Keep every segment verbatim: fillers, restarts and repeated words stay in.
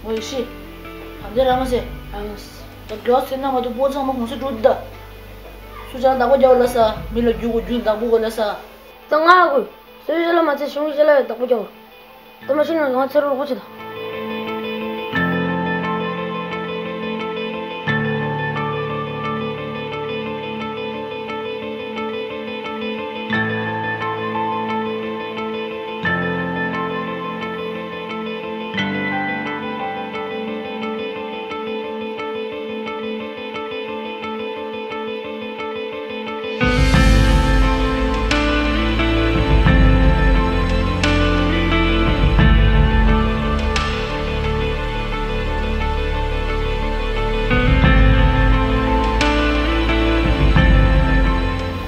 ཨོ་ཡེ་ཤེས། ད་འདི་ར་མ་ཟེར། ད་དགེ་བ་ཟེར་ན་མ་གཏོགས་སྤོ་ཚང་མ་གོང་ས་འགྲོ་འདི་ད། སུ་ཅང་བདག་པོ་རྒྱག་ལ་ས། མི་ལ་རྒྱུ་གོ་རྒྱུ་བདག་པོ་གོ་ལ་ས། ད་ང་གོ། སུ་ཞིག་ལ་མ་ཚད་གཞུང་ཞིག་ལ་ཡང་བདག་པོ་རྒྱག་གོ། ད་མ་ཤེས་ན་ང་ཚེ་རོགས་ལོག་ཅི་ད།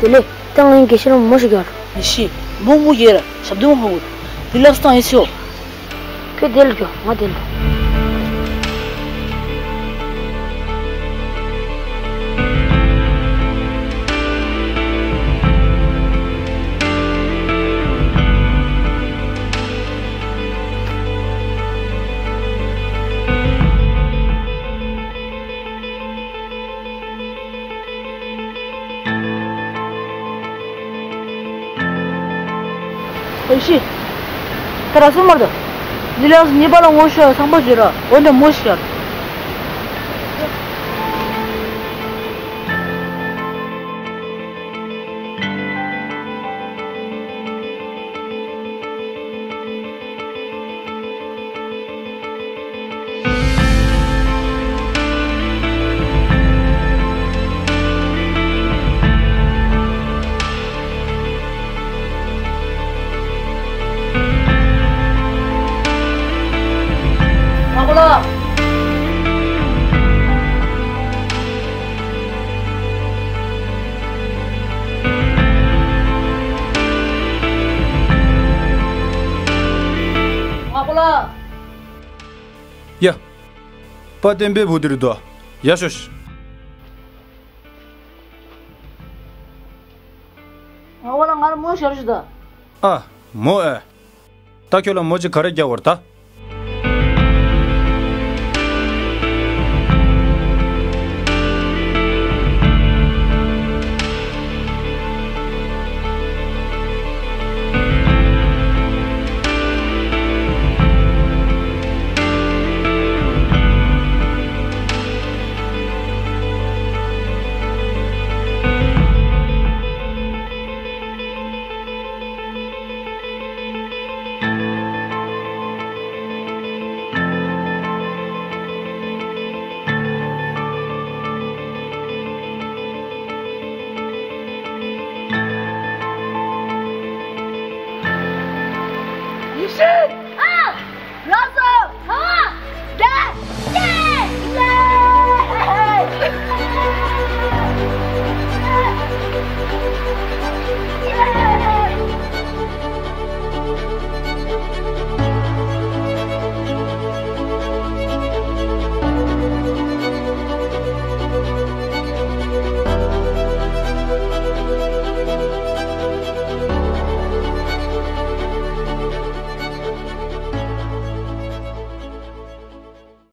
དེ་ལས་ད་ངའི་དགེ་བཤེས་ལ་མོ་ཞིག་རྒྱག་རོགས། ཡེ་ཤེས། མོ་མོ་ཡེ་ར་ཞབས་བརྟན་མ་ཧོ། འདི་ལབ་སྟངས་ཡིན་ཤོ། ཁྱོད་དེ་ལ་རྒྱོ། ང་དེ་ལ་འགྲོ། ཨེ་ཤི། ད་ར་སོ་མར་ད། ལི་ལགས་ཉེས་པ་ལ་ངོ་ཤོར་བསམ་པ་བྱོས་ར། འོ་འདྲ་མོ་ཤར། ང་པོ་ལགས། ང་པོ་ལགས། ཡ། པ་བསྟན་པའི་བུ་དེ་རེད་དོ། ཡ་ཤོ་ཤི། ང་པོ་ལགས། ང་ལ་མོ་ཤར་ཞིག་ད། ཨ། མོ་ཨེ། ད་ཁྱོད་ལ་མོ་ཅིག་ག་རེ་རྒྱག་བར་ད།